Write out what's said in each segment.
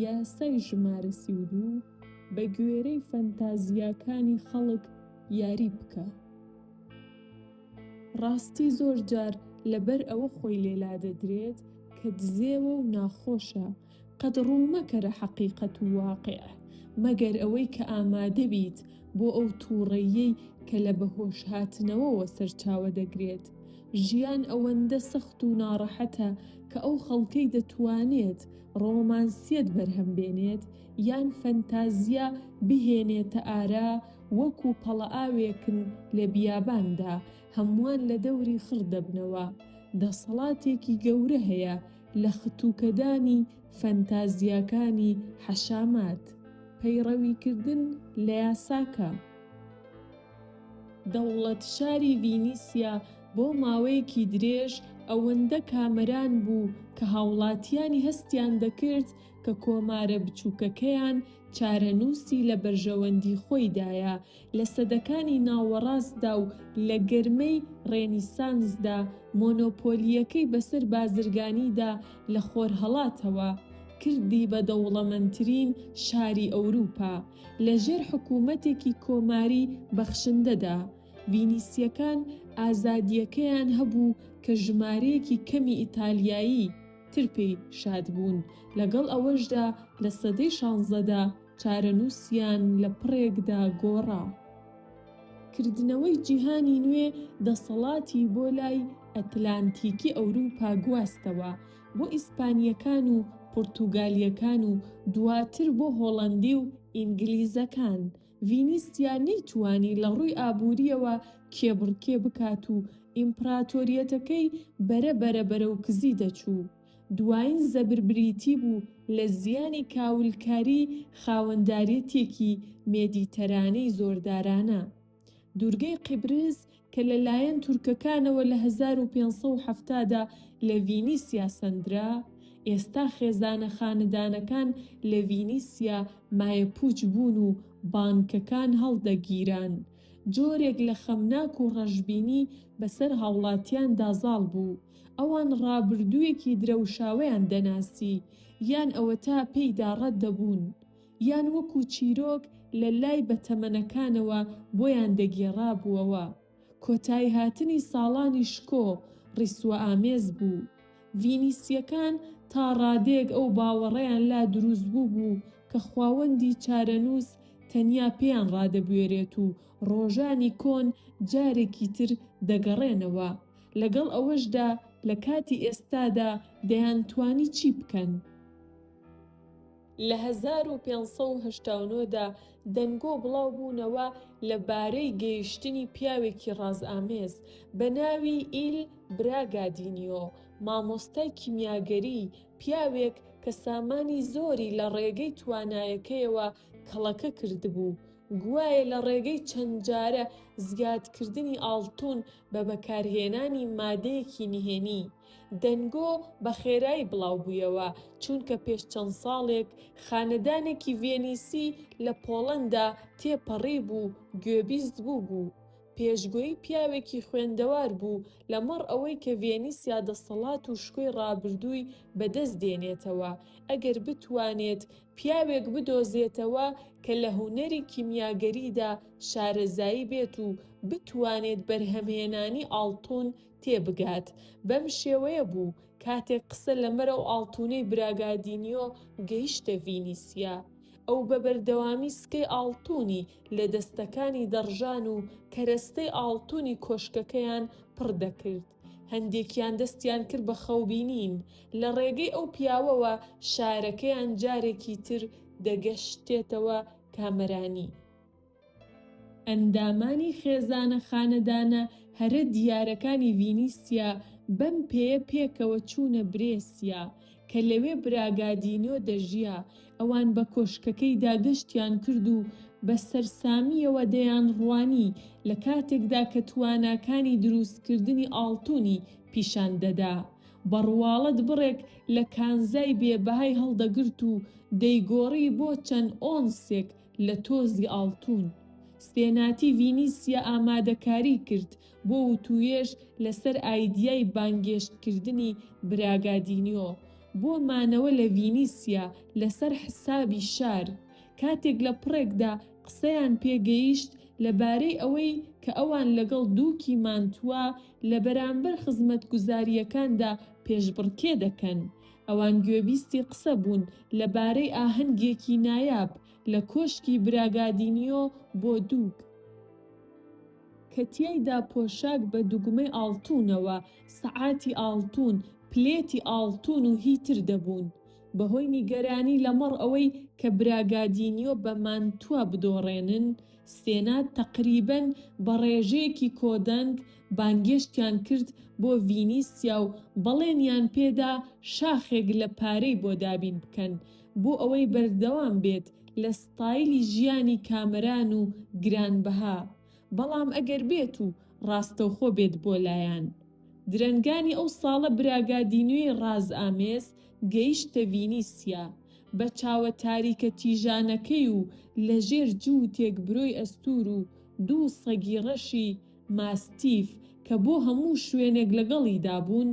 یاسای ژمارە 32 بە گوێرەی فەنتازیاکانی خەڵک یاری بکە. ڕاستی زۆر جار لەبەر ئەوە خۆی لێ لادەدرێت کە دزێوە و ناخۆشە، قەت ڕوو مەکەرە حەقیقەت و واقیع، مەگەر ئەوەی کە ئامادە بیت بۆ ئەو تووڕەییەی کە لە بەهۆشهاتنەوەوە سەرچاوە دەگرێت. ژیان ئەوەندە سەخت و ناڕەحەتە کە ئەو خەڵکەی دەتوانێت ڕۆمانسیەت بەرهەم بێنێت یان فەنتازیا بهێنێتە ئارا وەکو پەڵەئاوێکن لە بیاباندا هەمووان لە دەوری خڕ دەبنەوە. دەسەڵاتێکی گەورە هەیە لە ختوکەدانی فەنتازیاکانی حەشامات. پەیڕەویکردن لە یاساکە. دەوڵەت شاری ڤینیسیا بۆ ماوەیەکی درێژ ئەوەندە کامەران بوو کە هاوڵاتیانی هەستیان دەکرد کە کۆمارە بچووکەکەیان چارەنووسی لە بەرژەوەندی خۆیدایە لە سەدەکانی ناوەڕاستدا و لە گەرمەی ڕێنیسانسدا مۆنۆپۆلییەکەی بەسەر بازرگانیدا لە خۆرهەڵاتەوە کردی بە دەوڵەمەندترین شاری ئەوروپا لە ژێر حکوومەتێکی کۆماری بەخشندەدا، ڤینیسییەکان ئازادییەکەیان هەبوو کە ژمارەیەکی کەمی ئیتالیایی تر پێی شاد بوون، لەگەڵ ئەوەشدا لە سەدەی شانزەدا چارەنووسیان لە پڕێکدا گۆڕا. کردنەوەی جیهانی نوێ دەسەڵاتی بۆ لای ئەتلانتیکی ئەوروپا گواستەوە، بۆ ئیسپانییەکان و پورتوگالییەکان و دواتر بۆ هۆڵەندی و ئینگلیزەکان. ڤینیسیا نەیتوانی لە ڕووی ئابوورییەوە کێبڕکێ بکات و ئیمپراتۆریەتەکەی بەرە بەرە بەرەو کزی دەچوو. دوایین زەبر بریتی بوو لە زیانی کاولکاری خاوەنداریەتێکی مێدیتەرانەی زۆردارانە. دوورگەی قیبرس کە لە لایەن تورکەکانەوە لە 1570 دا لە ڤینیسیا سەندرا، ئێستا خێزانە خانەدانەکان لە ڤینیسیا مایەپووچ بوون و بانکەکان هەڵدەگیران. جۆرێک لە خەمناک و ڕەشبینی بەسەر هاوڵاتیاندا زاڵ بوو. ئەوان ڕابردوویەکی درەوشاوەیان دەناسی، یان ئەوەتا پێیدا ڕەت دەبوون، یان وەکو چیرۆک لە لای بەتەمەنەکانەوە بۆیان دەگێڕابووەوە. کۆتاییهاتنی ساڵانی شکۆ ڕیسوائامێز بوو. ڤینیسییەکان تا ڕادەیەک ئەو باوەڕەیان لا دروست بووبوو کە خواوەندی چارەنووس تەنیا پێیان ڕادەبوێرێت و ڕۆژانی کۆن جارێکی تر دەگەڕێنەوە. لەگەڵ ئەوەشدا لە کاتی ئێستادا دەیانتوانی چی بکەن؟ لە 1589 دا دەنگۆ بڵاو بوونەوە لە بارەی گەیشتنی پیاوێکی ڕازئامێز بە ناوی ئیل براگادینیۆ، مامۆستای کیمیاگەری، پیاوێک کە سامانی زۆری لە ڕێگەی توانایەکەیەوە کەڵەکە کردبوو، گوایە لە ڕێگەی چەند جارە زیادکردنی ئاڵتون بە بەکارهێنانی مادەیەکی نهێنی. دەنگۆ بە خێرایی بڵاوبوویەوە، چونکە پێش چەند ساڵێک خانەدانێکی ڤێنیسی لە پۆڵەندا تێپەڕیبوو گوێبیست بووبوو. پێشگۆیی پیاوێکی خوێندەوار بوو لەمەڕ ئەوەی کە ڤێنیسیا دەسەڵات و شکۆی ڕابردووی بەدەست دێنێتەوە ئەگەر بتوانێت پیاوێک بدۆزێتەوە کە لە هونەری کیمیاگەریدا شارەزایی بێت و بتوانێت بەرهەمهێنانی ئاڵتون تێبگات. بەم شێوەیە بوو کاتێک قسە لەمەر ئەو ئاڵتونەی براگادینیۆ گەیشتە ڤینیسیا. ئەو بە بەردەوامی سکەی ئاڵتونی لە دەستەکانی دەڕژان و کەرەستەی ئاڵتونی کۆشکەکەیان پڕ دەکرد. هەندێکیان دەستیان کرد بە خەوبینین. لە ڕێگەی ئەو پیاوەوە شارەکەیان جارێکی تر دەگەشتێتەوە کامەرانی. ئەندامانی خێزانە خانەدانە هەرە دیارەکانی ڤینیسیا بەم پێیە پێکەوە چوونە برێسیا، کە لەوێ براگادینۆ دەژیا، ئەوان بە کۆشکەکەیدا گەشتیان کرد و بە سەرسامییەوە دەیانڕوانی لە کاتێکدا کە تواناکانی دروستکردنی ئاڵتونی پیشان دەدا. بە ڕواڵەت بڕێک لە کانزای بێ بەهای هەڵدەگرت و دەیگۆڕی بۆ چەند ئۆنسێک لە تۆزی ئاڵتون. سێناتی ڤینیسیا ئامادەکاری کرد بۆ وتووێژ لەسەر ئایدیای بانگێشتکردنی براگادینیۆ. بۆ مانەوە لە ڤینیسیا لەسەر حسابی شار. کاتێک لە پڕێکدا قسەیان پێ گەیشت لە بارەی ئەوەی کە ئەوان لەگەڵ دوکی مانتوا لە بەرامبەر خزمەتگوزارییەکاندا پێشبڕکێ دەکەن. ئەوان گوێبیستی قسە بوون لە بارەی ئاهەنگێکی نایاب لە کۆشکی براگادینیۆ بۆ دوک، کە تیایدا پۆشاک بە دوگمەی ئاڵتوونەوە، سەعاتی ئاڵتوون، پلێتی ئاڵتوون و هی تر دەبوون. بەهۆی نیگەرانی لەمەڕ ئەوەی کە براگادینیۆ بە مانتوا بدۆڕێنن، سێنات تەقریبەن بە ڕێژەیەکی کۆدەنگ بانگێشتیان کرد بۆ ڤینیسیا و بەڵێنیان پێدا شاخێک لە پارەی بۆ دابین بکەن بۆ ئەوەی بەردەوام بێت لە ستایلی ژیانی کامەران و گرانبەها بەڵام ئەگەر بێت و ڕاستەوخۆ بێت بۆ لایان. درەنگانی ئەو ساڵە براگادینیۆی ڕازئامێز گەیشتە ڤینیسیا، بە چاوە تاریکە تیژانەکەی و لە ژێر جووتێک برۆی ئەستوور و دوو سەگی ڕەشی ماستیف کە بۆ هەموو شوێنێک لەگەڵیدا بوون،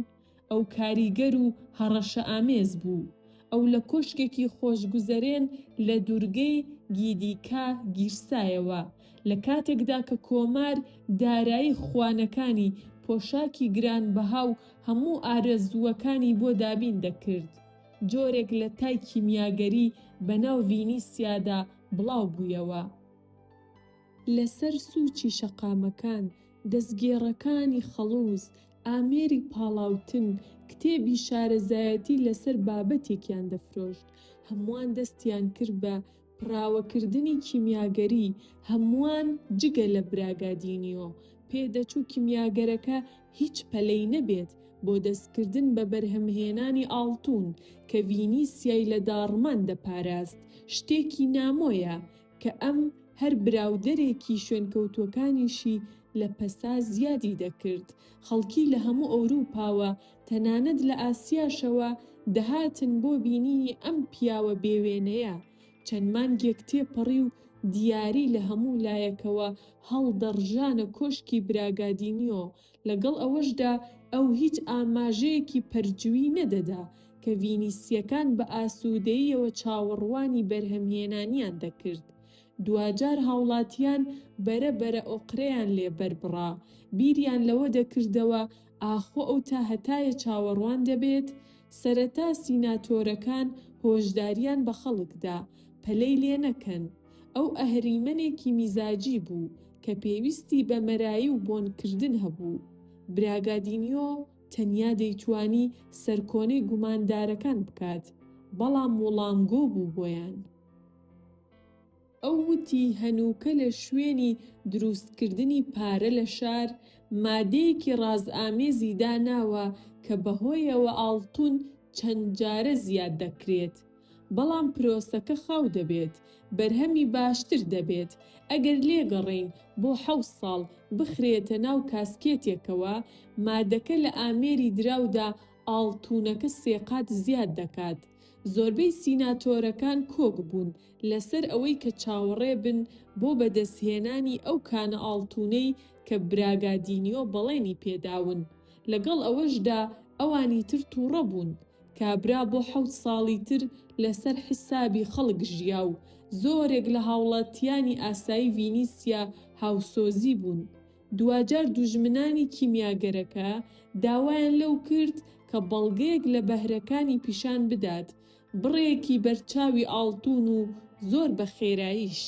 ئەو کاریگەر و هەڕەشەئامێز بوو. ئەو لە کۆشکێکی خۆشگوزەرێن لە دوورگەی گیدیکا گیرسایەوە، لە کاتێکدا کە کۆمار دارایی خوانەکانی، پۆشاکی گرانبەها و هەموو ئارەزووەکانی بۆ دابین دەکرد. جۆرێک لە تای کیمیاگەری بەناو ڤینیسیادا بڵاو بوویەوە. لەسەر سووچی شەقامەکان، دەستگێڕەکانی خەڵووز، ئامێری پاڵاوتن، کتێبی شارەزایەتی لەسەر بابەتێکیان دەفرۆشت. هەمووان دەستیان کرد بە پراوەکردنی کیمیاگەری، هەمووان جگە لە براگادینیۆ. پێدەچوو کیمیاگەرەکە هیچ پەلەی نەبێت بۆ دەستکردن بە بەرهەمهێنانی ئاڵتوون، کە ڤینیسیای لە داڕمان دەپاراست. شتێکی نامۆیە کە ئەم هەر براودەرێکی شوێنکەوتووەکانیشی لە پەسا زیادی دەکرد. خەڵکی لە هەموو ئەوروپاوە، تەنانەت لە ئاسیاشەوە دەهاتن بۆ بینینی ئەم پیاوە بێوێنەیە. چەند مانگێک تێپەڕی و دیاری لە هەموو لایەکەوە هەڵدەڕژانە کۆشکی براگادینیۆ، لەگەڵ ئەوەشدا ئەو هیچ ئاماژەیەکی پەرجووی نەدەدا کە ڤینیسییەکان بە ئاسوودەییەوە چاوەڕوانی بەرهەمهێنانیان دەکرد. دواجار هاوڵاتیان بەرە بەرە ئۆقرەیان لێ بەربڕا، بیریان لەوە دەکردەوە ئاخۆ ئەو تا هەتایە چاوەڕوان دەبێت؟ سەرەتا سیناتۆرەکان هۆشداریان بە خەڵک دا، پەلەی لێ نەکەن. ئەو ئەهریمەنێکی میزاجی بوو کە پێویستی بە مەرایی و بۆنکردن هەبوو. براگادینیۆ تەنیا دەیتوانی سەرکۆنەی گوماندارەکان بکات، بەڵام وڵامگۆ بوو بۆیان. ئەو وتی هەنووکە لە شوێنی دروستکردنی پارە لە شار، مادەیەکی ڕازئامێزی داناوە کە بەهۆیەوە ئاڵتون چەند جارە زیاد دەکرێت. بەڵام پرۆسەکە خاو دەبێت، بەرهەمی باشتر دەبێت، ئەگەر لێگەڕێین بۆ حەوت ساڵ بخرێتە ناو کاسکێتێکەوە، مادەکە لە ئامێری دراودا ئاڵتونەکە سێقات زیاد دەکات. زۆربەی سیناتۆرەکان کۆک بوون لەسەر ئەوەی کە چاوەڕێ بن بۆ بەدەستهێنانی ئەو کانە ئاڵتونەی کە براگادینیۆ بەڵێنی پێداون، لەگەڵ ئەوەشدا ئەوانی تر توڕە بوون، کابرا بۆ حەوت ساڵی تر لەسەر حیسابی خەڵک ژیا و زۆرێک لە هاوڵاتیانی ئاسایی ڤینیسیا هاوسۆزی بوون. دواجار دوژمنانی کیمیاگەرەکە داوایان لەو کرد کە بەڵگەیەک لە بەهرەکانی پیشان بدات، بڕێکی بەرچاوی ئاڵتوون و زۆر بە خێراییش.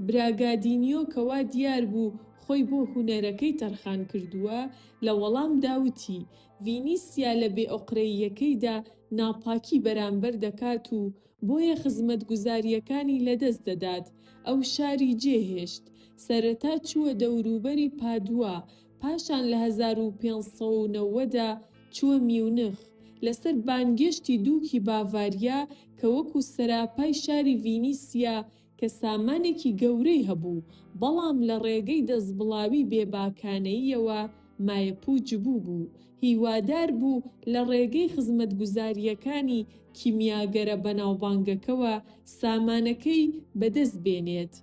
براگادینیۆ کە وا دیار بوو خۆی بۆ هونەرەکەی تەرخان کردووە، لە وەڵامدا وتی، ڤینیسیا لە بێئۆقرەییەکەیدا ناپاکی بەرامبەر دەکات و بۆیە خزمەتگوزارییەکانی لەدەست دەدات، ئەو شاری جێهێشت. سەرەتا چووە دەوروبەری پادوا، پاشان لە 1590 دا چووە میونخ، لەسەر بانگێشتی دوکی باڤاریا کە وەکو سەراپای شاری ڤینیسیا کە سامانێکی گەورەی هەبوو، بەڵام لە ڕێگەی دەستبڵاوی بێباکانەییەوە مایەپووچ بووبوو، هیوادار بوو لە ڕێگەی خزمەتگوزارییەکانی کیمیاگەرە بەناوبانگەکەوە سامانەکەی بەدەست بێنێت.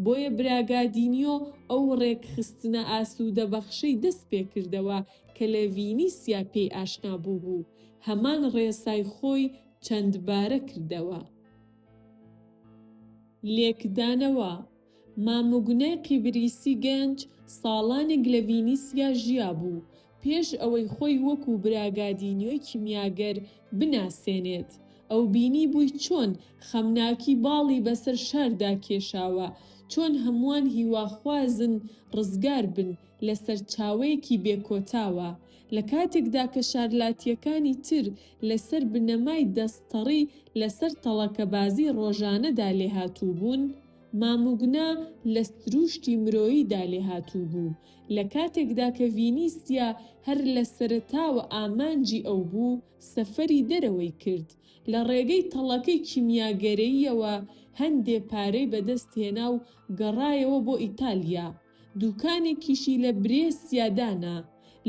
بۆیە براگادینیۆ ئەو ڕێکخستنە ئاسوودەبەخشەی دەست پێکردەوە کە لە ڤینیسیا پێی ئاشنا بووبوو. هەمان ڕێسای خۆی چەندبارە کردەوە. لێکدانەوە، ماموگنای قیبریسی گەنج ساڵانێک لە ڤینیسیا ژیابوو، پێش ئەوەی خۆی وەکو براگادینیۆی کیمیاگەر بناسێنێت. ئەو بینیبووی چۆن خەمناکی باڵی بەسەر شاردا کێشاوە، چۆن هەمووان هیواخوازن ڕزگار بن لە سەرچاوەیەکی بێکۆتاوە، لە کاتێکدا کە شارلاتییەکانی تر لەسەر بنەمای دەستتەڕی لەسەر تەڵەکەبازی ڕۆژانەدا لێهاتوو بوون، ماموگنا لە سرووشتی مرۆییدا لێهاتوو بوو، لە کاتێکدا کە ڤینیسیا هەر لە سەرەتاوە ئامانجی ئەو بوو، سەفەری دەرەوەی کرد، لە ڕێگەی تەڵەکەی کیمیاگەرەییەوە هەندێ پارەی بەدەست هێنا و گەڕایەوە بۆ ئیتالیا. دوکانێکیشی لە برێسیا دانا،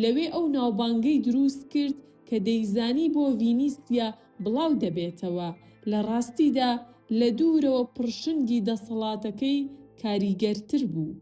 لەوێ ئەو ناوبانگەی دروست کرد کە دەیزانی بۆ ڤینیسیا بڵاو دەبێتەوە، لە ڕاستیدا لە دوورەوە پڕشنگی دەسەڵاتەکەی کاریگەرتر بوو.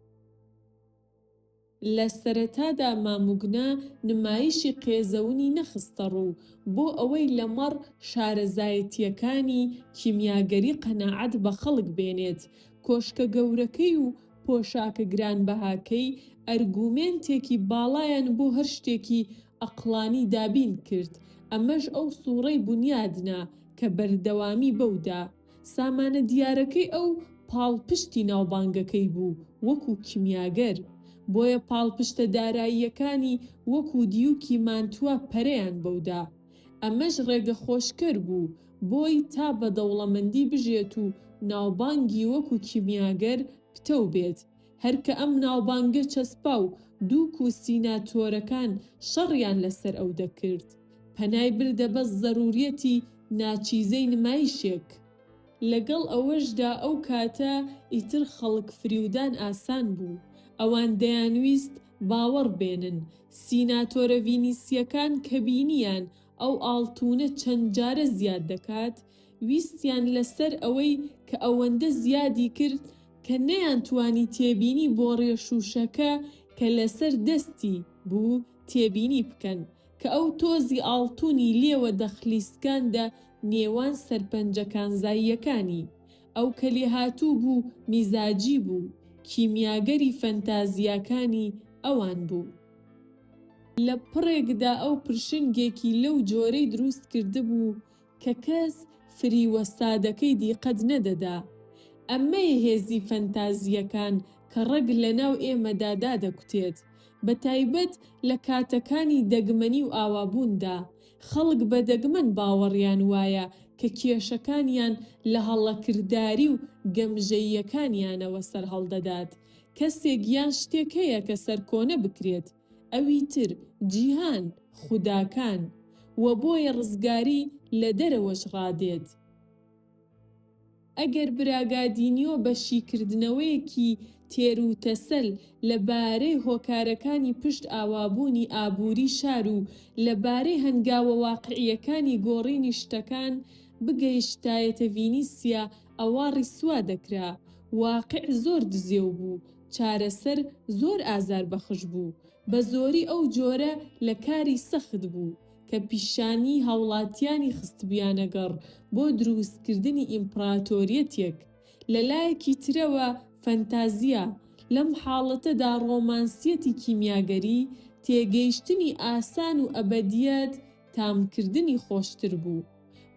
لە سەرەتادا ماموگنا نمایشی قێزەونی نەخستەڕوو بۆ ئەوەی لەمەڕ شارەزایەتییەکانی کیمیاگەری قەناعەت بە خەڵک بێنێت، کۆشکە گەورەکەی و پۆشاکە گرانبەهاکەی ئەرگومێنتێکی باڵایان بۆ هەر شتێکی ئەقڵانی دابین کرد، ئەمەش ئەو سوڕەی بونیادنا کە بەردەوامی بەو دا. سامانە دیارەکەی ئەو پاڵپشتی ناوبانگەکەی بوو وەکو کیمیاگەر، بۆیە پاڵپشتە داراییەکانی وەکو دیوکی مانتوا پەرەیان بەو دا. ئەمەش ڕێگەخۆشکەر بوو بۆی تا بە دەوڵەمەندی بژێت و ناوبانگی وەکو کیمیاگەر پتەو بێت. هەر کە ئەم ناوبانگە چەسپا و دوک و سیناتۆرەکان شەڕیان لەسەر ئەو دەکرد، پەنای بردە بەس زەروریەتی ناچیزەی نمایشێک. لەگەڵ ئەوەشدا ئەو کاتە ئیتر خەڵک فریودان ئاسان بوو. ئەوان دەیانویست باوەڕ بێنن. سیناتۆرە ڤینیسییەکان کە بینییان ئەو ئاڵتوونە چەند جارە زیاد دەکات، ویستیان لەسەر ئەوەی کە ئەوەندە زیادی کرد کە نەیانتوانی تێبینی بۆڕیە شووشەکە کە لەسەر دەستی بوو تێبینی بکەن کە ئەو تۆزی ئاڵتوونی لێوە دەخلیسکاندە نێوان سەرپەنجە کانزاییەکانی. ئەو کە لێهاتوو بوو میزاجی بوو، کیمیاگەری فەنتازیاکانی ئەوان بوو. لە پڕێکدا ئەو پرشنگێکی لەو جۆرەی دروست کردبوو کە کەس فریوە سادەکەی دیقەت نەدەدا. ئەمەیە هێزی فەنتازییەکان کە ڕەگ لەناو ئێمەدا دادەکوتێت، بەتایبەت لە کاتەکانی دەگمەنی و ئاوابووندا. خەڵک بە دەگمەن باوەڕیان وایە کە کێشەکانیان لە هەڵەکرداری و گەمژەییەکانیانەوە سەرهەڵدەدات. کەسێک یان شتێک هەیە کە سەرکۆنە بکرێت. ئەوی تر، جیهان، خوداکان. وە بۆیە ڕزگاری لە دەرەوەش ڕادێت. ئەگەر براگادینیۆ بە شیکردنەوەیەکی تێروتەسەل لە بارەی هۆکارەکانی پشت ئاوابوونی ئابووری شار و لە بارەی هەنگاوە واقعییەکانی گۆڕینی شتەکان بگەیشتایەتە ڤینیسیا ئەوا ڕیسوا دەکرا. واقع زۆر دزێو بوو، چارەسەر زۆر ئازاربەخش بوو. بە زۆری ئەو جۆرە لە کاری سەخت بوو کە پیشانی هاوڵاتیانی خستبویانە گەڕ بۆ دروستکردنی ئیمپڕاتۆریەتێک. لە لایەکی ترەوە فەنتازیا، لەم حاڵەتەدا ڕۆمانسیەتی کیمیاگەری، تێگەیشتنی ئاسان و ئەبەدیەت تامکردنی خۆشتر بوو.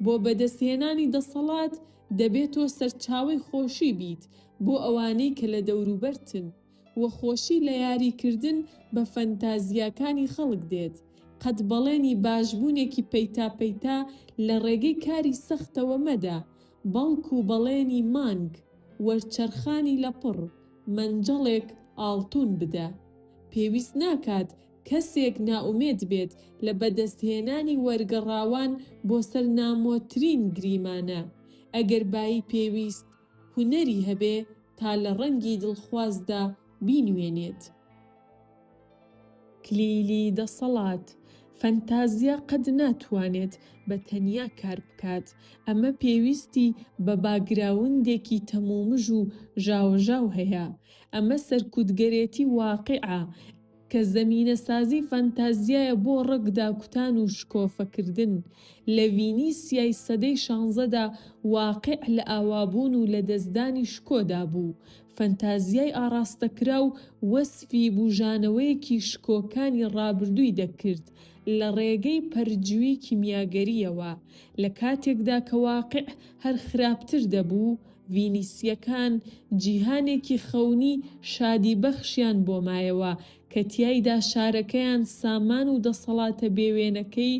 بۆ بەدەستهێنانی دەسەڵات دەبێ تۆ سەرچاوەی خۆشی بیت بۆ ئەوانەی کە لە دەوروبەرتن. و خۆشی لە یاریکردن بە فەنتازیاکانی خەڵک دێت، قەت بەڵێنی باشبوونێکی پەیتا پەیتا لە ڕێگەی کاری سەختەوە مەدە، بەڵکو بەڵێنی مانگ، وەرچەرخانی لەپڕ، مەنجەڵێک ئاڵتون بدە. پێویست ناکات کەسێک نائومێد بێت لە بەدەستهێنانی وەرگەڕاوان بۆ سەر نامۆترین گریمانە، ئەگەر بایی پێویست هونەری هەبێ تا لە ڕەنگی دڵخوازدا بینوێنێت. کلیلی دەسەڵات، فەنتازیا قەت ناتوانێت بە تەنیا کار بکات، ئەمە پێویستی بە باگراوندێکی تەمومژ و ژاوەژاو هەیە. ئەمە سەرکوتگەرێتی واقیعە. کە زەمینەسازی فانتازیایە بۆ ڕەگ داکوتان و شکۆفەکردن. لە ڤینیسیای سەدەی شانزەدا واقیع لە ئاوابوون و لەدەستدانی شکۆدا بوو. فەنتازیای ئاڕاستەکراو وەسفی بوژانەوەیەکی شکۆکانی ڕابردووی دەکرد لە ڕێگەی پەرجوی کیمیاگەرییەوە، لە کاتێکدا کە واقیع هەر خراپتر دەبوو، ڤینیسییەکان جیهانێکی خەونی شادیبەخشیان بۆ مایەوە کە تیایدا شارەکەیان سامان و دەسەڵاتە بێوێنەکەی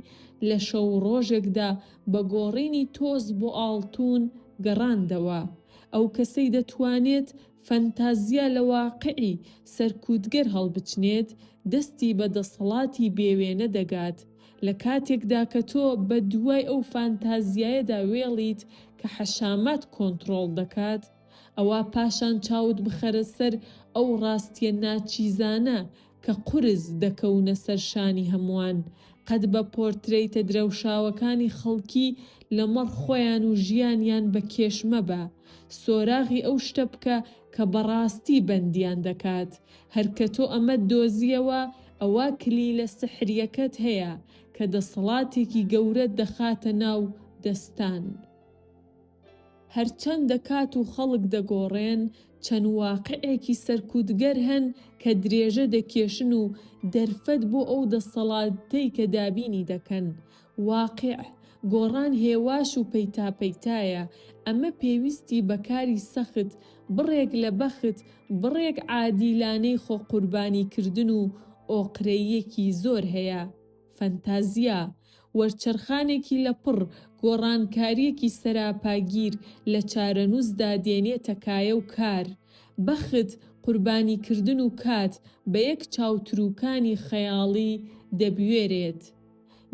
لە شەو و ڕۆژێکدا بە گۆڕینی تۆز بۆ ئاڵتوون گەڕاندەوە. ئەو کەسەی دەتوانێت فەنتازیا لە واقعی سەرکوتگەر هەڵبچنێت، دەستی بە دەسەڵاتی بێوێنە دەگات. لە کاتێکدا کە تۆ بە دوای ئەو فانتازیایەدا وێڵیت کە حەشامات کۆنتڕۆڵ دەکات، ئەوا پاشان چاوت بخەرە سەر ئەو ڕاستییە ناچیزانە کە قورس دەکەونە سەر شانی هەمووان، قەت بە پۆرترەیتە درەوشاوەکانی خەڵکی لەمەڕ خۆیان و ژیانیان بە کێش مەبە. سۆراغی ئەو شتە بکە کە بەڕاستی بەندیان دەکات. هەر کە تۆ ئەمەت دۆزییەوە، ئەوا کلیلە سحرییەکەت هەیە کە دەسەڵاتێکی گەورەت دەخاتە ناو دەستان. هەرچەندە کات و خەڵک دەگۆڕێن، چەند واقیعێکی سەرکوتگەر هەن کە درێژە دەکێشن و دەرفەت بۆ ئەو دەسەڵاتەی کە دابینی دەکەن. واقیع، گۆڕان هێواش و پەیتا پەیتایە، ئەمە پێویستی بە کاری سەخت، بڕێک لە بەخت، بڕێک عادیلانەی خۆقوربانیکردن و ئۆقرەییەکی زۆر هەیە. فەنتازیا، وەرچەرخانێکی لەپڕ، گۆڕانکارییەکی سەراپاگیر لە چارەنووسدا دێنێتە کایە و کار. بەخت، قوربانیکردن و کات بە یەک چاوتروکانی خەیاڵی دەبوێرێت.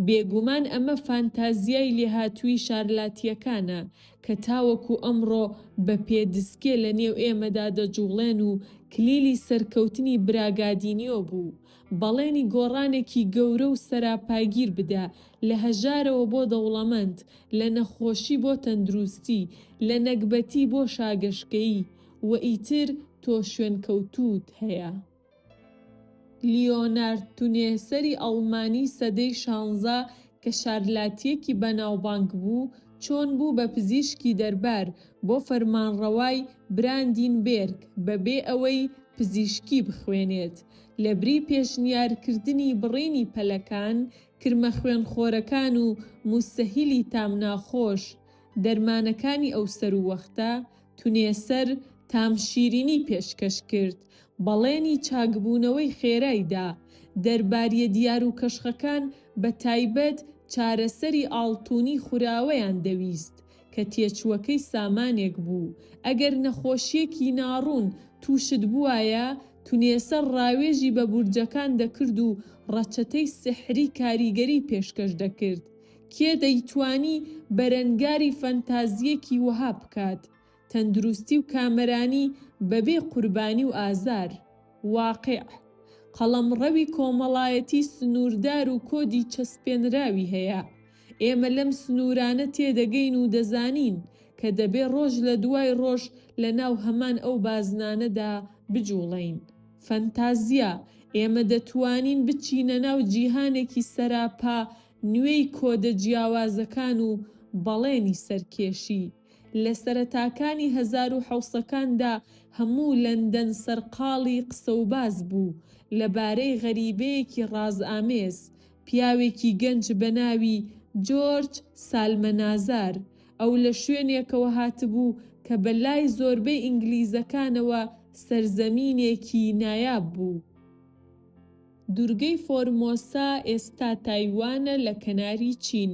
بێگومان ئەمە فانتازیای لێهاتوویی شارلاتییەکانە کە تاوەکو ئەمڕۆ بە پێدسکێ لە نێو ئێمەدا دەجوڵێن و کلیلی سەرکەوتنی براگادینیۆ بوو. بەڵێنی گۆڕانێکی گەورە و سەراپاگیر بدە، لە هەژارەوە بۆ دەوڵەمەند، لە نەخۆشی بۆ تەندروستی، لە نەگبەتی بۆ شاگەشکەیی و ئیتر تۆ شوێنکەوتووت هەیە. لیۆنارد تونێسەری ئەڵمانی سەدەی شانزە کە شارلاتییەکی بەناوبانگ بوو، چۆن بوو بە پزیشکی دەربار بۆ فەرمانڕەوای براندینبێرگ بەبێ ئەوەی پزیشکی بخوێنێت، لەبری پێشنیارکردنی بڕینی پەلەکان، کرمە خوێنخۆرەکان و موسەهیلی تامناخۆش، دەرمانەکانی ئەو سەرووەختە، تونێسەر تام شیرینی پێشکەش کرد، بەڵێنی چاکبوونەوەی خێرای دا، دەربارییە دیار و کەشخەکان بە تایبەت چارەسەری ئاڵتوونی خوراوەیان دەویست، کە تێچووەکەی سامانێک بوو، ئەگەر نەخۆشییەکی ناڕوون تووشت بووایە، تونێسەر ڕاوێژی بە بورجەکان دەکرد و ڕەچەتەی سیحری کاریگەری پێشکەش دەکرد. کێ دەیتوانی بەرەنگاری فەنتازییەکی وەها بکات؟ تەندروستی و کامەرانی بەبێ قوربانی و ئازار. واقیع. قەڵەمڕەوی کۆمەڵایەتی سنووردار و کۆدی چەسپێنراوی هەیە. ئێمە لەم سنوورانە تێدەگەین و دەزانین کە دەبێ ڕۆژ لە دوای ڕۆژ لە ناو هەمان ئەو بازنانەدا بجووڵێین. فەنتازیا، ئێمە دەتوانین بچینە ناو جیهانێکی سەراپا نوێی کۆدە جیاوازەکان و بەڵێنی سەرکێشی. لە سەرەتاکانی هەزار و حەوسەکاندا هەموو لەندەن سەرقاڵی قسەوباس بوو لە بارەی غەریبەیەکی ڕازئامێز، پیاوێکی گەنج بە ناوی جۆرج سالمەنازار. ئەو لە شوێنێکەوە هاتبوو کە بە لای زۆربەی ئینگلیزەکانەوە سەرزەمینێکی نایاب بوو. دورگەی فۆرمۆسا ئێستا تایوانە لە کەناری چین.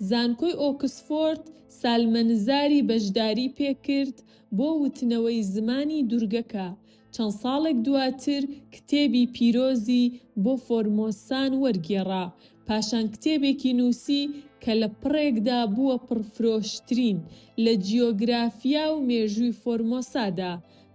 زانکۆی ئۆکسفۆرد سالمەنزاری بەشداری پێکرد بۆ وتنەوەی زمانی دورگەکە. چەند ساڵێک دواتر کتێبی پیرۆزی بۆ فۆرمۆسان وەرگێڕا. پاشان کتێبێکی نووسی کە لە پڕێکدا بووە پڕفرۆشترین لە جیۆگرافیا و مێژووی فۆرمۆسادا.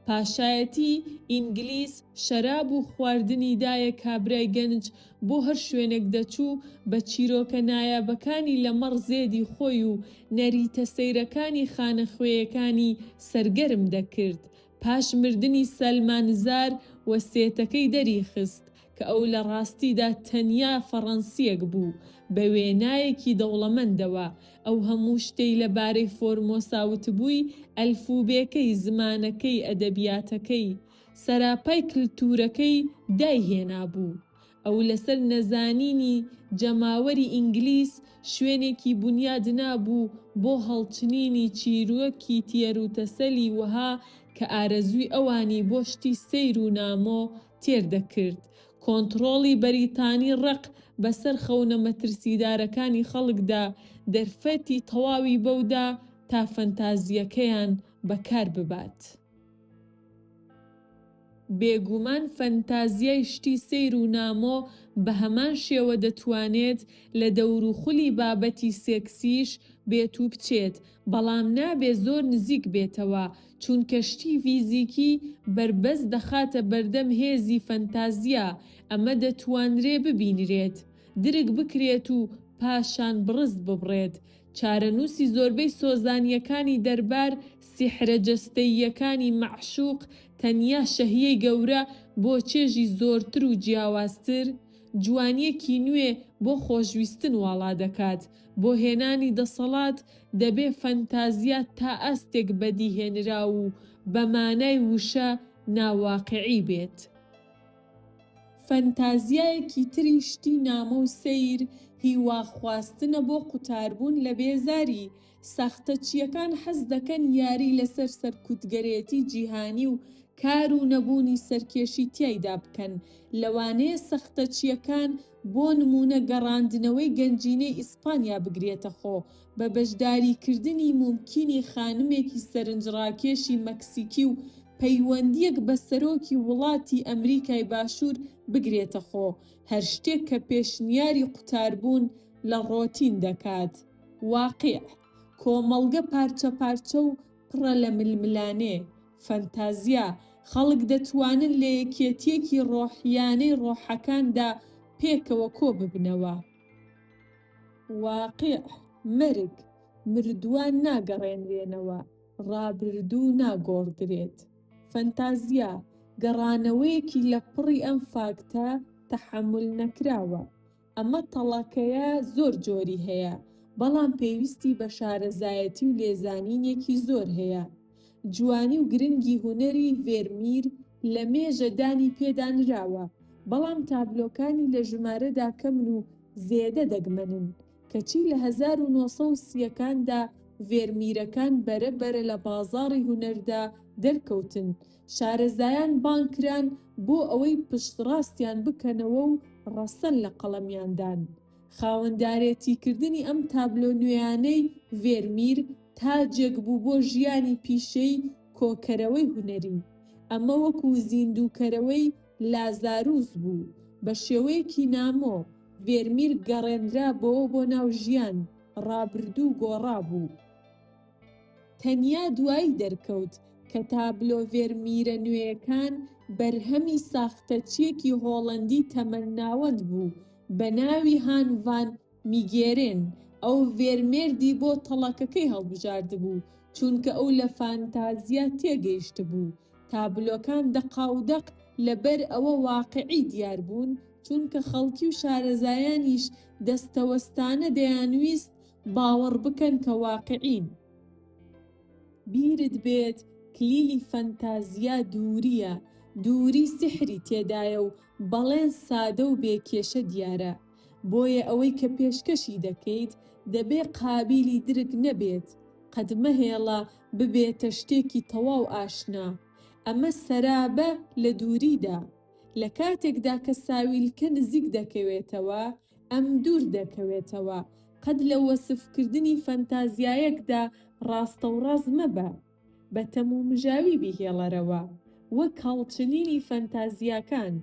پاشایەتی ئینگلیز شەراب و خواردنی دایە کابرای گەنج بۆ هەر شوێنێک دەچوو بە چیرۆکە نایابەکانی لە مەڕ زێدی خۆی و نەریتە سەیرەکانی خانەخوێیەکانی سەرگەرم دەکرد. پاش مردنی سەلمانزار وەسێتەکەی دەریخست. کە ئەو لە ڕاستیدا تەنیا فەڕەنسییەک بوو بە وێنایەکی دەوڵەمەندەوە. ئەو هەموو شتەی لە بارەی فۆرمۆسا وتبووی، ئەلفوبێکەی، زمانەکەی، ئەدەبیاتەکەی، سەراپای کلتوورەکەی دایهێنابوو. ئەو لەسەر نەزانینی جەماوەری ئینگلیز شوێنێکی بونیاد نابوو بۆ هەڵچنینی چیرۆکی تێروتەسەلی وەها کە ئارەزووی ئەوانی بۆ شتی سەیر و نامۆ تێر دەکرد. کۆنتڕۆڵی بەریتانی ڕق بەسەر خەونە مەترسیدارەکانی خەڵکدا دەرفەتی تەواوی بەودا تا فەنتازییەکەیان بەکار ببات. بێگومان فەنتازیای شتی سەیر و نامۆ بە هەمان شێوە دەتوانێت لە دەوروخولی بابەتی سێکسیش بێت و بچێت، بەڵام نابێ زۆر نزیک بێتەوە، چونکە شتی فیزیکی بەربەست دەخاتە بەردەم هێزی فەنتازیا، ئەمە دەتوانرێ ببینرێت، درک بکرێت و پاشان بڕست ببڕێت، چارەنووسی زۆربەی سۆزانییەکانی دەربار سیحرە جەستەییەکانی مەعشوق تەنیا شەهیەی گەورە بۆ چێژی زۆرتر و جیاوازتر، جوانییەکی نوێ بۆ خۆشویستن واڵا دەکات. بۆ هێنانی دەسەڵات دەبێ فەنتازیا تا ئاستێک بەدیهێنراو و بە مانای وشە ناواقیعی بێت. فەنتازیایەکی تری شتی نامۆ و سەیر، هیواخواستنە بۆ قوتاربوون لە بێزاری. ساختەچییەکان حەز دەکەن یاری لەسەر سەرکوتگەرێتی جیهانی و کار و نەبوونی سەرکێشی تیایدا بکەن. لەوانەیە سەختەچییەکان بۆ نموونە گەڕاندنەوەی گەنجینەی ئیسپانیا بگرێتە خۆ، بە بەشداریکردنی مومکینی خانمێکی سەرنجڕاکێشی مەکسیکی و پەیوەندییەک بە سەرۆکی وڵاتی ئەمریکای باشوور بگرێتە خۆ، هەر شتێک کە پێشنیاری قوتاربوون لە ڕۆتین دەکات. واقیع، کۆمەڵگە پارچەپارچە و پڕە لە ململانێ، فەنتازیا، خەڵک دەتوانن لە یەکێتییەکی ڕۆحییانەی ڕۆحەکاندا پێکەوە کۆ ببنەوە. واقیع، مەرگ، مردووان ناگەڕێنرێنەوە، ڕابردوو ناگۆڕدرێت. فەنتازیا، گەڕانەوەیەکی لەپڕی ئەم فاکتە تەحەمولنەکراوە. ئەمە تەڵەکەیە زۆر جۆری هەیە، بەڵام پێویستی بە شارەزایەتی و لێزانینێکی زۆر هەیە. جوانی و گرنگی هونەری ڤێرمیر لە مێژە دانی پێدا نراوە، بەڵام تابلۆکانی لە ژمارەدا کەمن و زێدە دەگمەنن. کەچی لە 1930 ەکاندا ڤێرمیرەکان بەرە بەرە لە بازاڕی هونەردا دەرکەوتن، شارەزایان بانگ کران بۆ ئەوەی پشتڕاستیان بکەنەوە و ڕەسەن لە قەڵەمیان دان. خاوەندارێتیکردنی ئەم تابلۆ نوێیانەی ڤێرمیر تاجێک بوو بۆ ژیانی پیشەی کۆکەرەوەی هونەری. ئەمە وەکو زیندووکەرەوەی لازاروس بوو. بە شێوەیەکی نامۆ، ڤێرمیر گەڕێنرابۆوە بۆ ناو ژیان، ڕابردوو گۆڕابوو. تەنیا دوایی دەرکەوت کە تابلۆ ڤێرمیرە نوێیەکان بەرهەمی ساختەچییەکی هۆڵەندی تەمەن ناوەند بوو بە ناوی هان ڤان میگێرێن، ئەو ڤێرمێردی بۆ تەڵەکەکەی هەڵبژاردبوو چونکە ئەو لە فانتازیا تێگەیشتبوو. تابلۆکان دەقاودەق لەبەر ئەوە واقیعی دیار بوون چونکە خەڵکی و شارەزایانیش دەستەوەستانە دەیانویست باوەڕ بکەن کە واقیعین. بیرت بێت کلیلی فەنتازیا دوورییە، دووری سیحری تێدایە و بەڵێن سادە و بێ کێشە دیارە. بۆیە ئەوەی کە پێشکەشی دەکەیت دەبێ قابیلی درک نەبێت، قەت مەهێڵە ببێتە شتێکی تەواو ئاشنا. ئەمە سەرابە لە دووریدا. لە کاتێکدا کە ساویلکە نزیک دەکەوێتەوە، ئەم دوور دەکەوێتەوە. قەت لە وەسفکردنی فەنتازیایەکدا ڕاستەوڕاست مەبە. بە تەمومژاوی بیهێڵەرەوە. وەک هەڵچنینی فەنتازیاکان.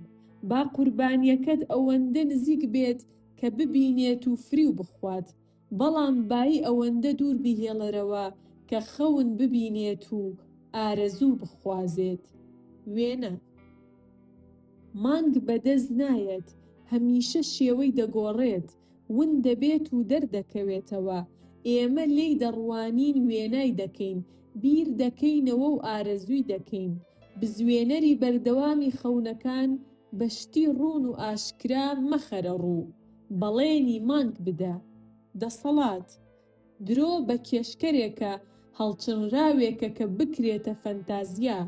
با قوربانییەکەت ئەوەندە نزیک بێت کە ببینێت و فریو بخوات. بەڵام بایی ئەوەندە دوور بیهێڵەرەوە کە خەون ببینێت و ئارەزوو بخوازێت. وێنە. مانگ بەدەست نایەت، هەمیشە شێوەی دەگۆڕێت، ون دەبێت و دەردەکەوێتەوە، ئێمە لێی دەڕوانین وێنای دەکەین، بیر دەکەینەوە و ئارەزووی دەکەین. بزوێنەری بەردەوامی خەونەکان. بە شتی ڕوون و ئاشکرا مەخەرە ڕوو، بەڵێنی مانگ بدە. دەسەڵات. درۆ بە کێشکەرێکە هەڵچنراوێکە کە بکرێتە فەنتازیا.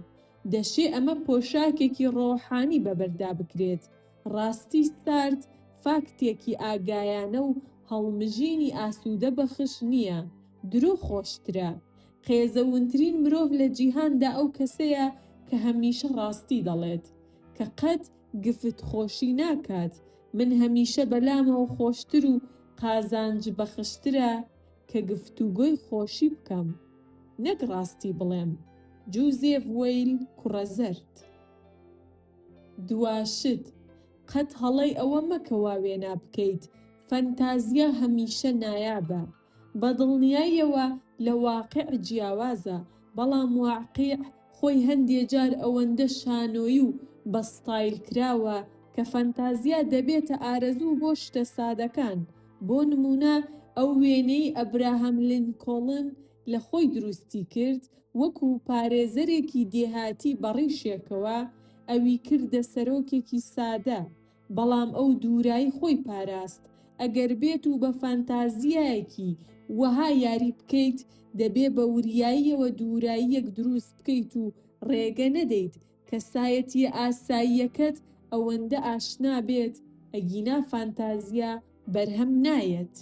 دەشێ ئەمە پۆشاکێکی ڕۆحانی بەبەردا بکرێت. ڕاستی سارد فاکتێکی ئاگایانە و هەڵمژینی ئاسوودەبەخش نییە. درۆ خۆشترە. قێزەونترین مرۆڤ لە جیهاندا ئەو کەسەیە کە هەمیشە ڕاستی دەڵێت. کە قەت گفت خۆشی ناکات. من هەمیشە بەلامەوە خۆشتر و قازانج بەخشترە کە گفتوگۆی خۆشی بکەم نەک ڕاستی بڵێم. جوزێف وەیل کوڕە زەرد. دوا شت، قەت هەڵەی ئەوە مەکە وا وێنا بکەیت فەنتازیا هەمیشە نایابە. بە دڵنیاییەوە لە واقیع جیاوازە، بەڵام واقیع خۆی هەندێ جار ئەوەندە شانۆیی و بە ستایل کراوە کە فەنتازیا دەبێتە ئارەزوو بۆ شتە سادەکان، بۆ نموونە ئەو وێنەی ئەبراهام لینکۆڵن لە خۆی دروستی کرد وەکو پارێزەرێکی دێهاتی بە ڕیشێکەوە، ئەوی کردە سەرۆکێکی سادە، بەڵام ئەو دوورایی خۆی پاراست، ئەگەر بێت و بە فانتازیایەکی وەها یاری بکەیت، دەبێ بە وریاییەوە دووراییەک دروست بکەیت و ڕێگە نەدەیت کەسایەتییە ئاساییەکەت ئەوەندە ئاشنا بێت، ئەگینا فانتازیا بەرهەم نایەت.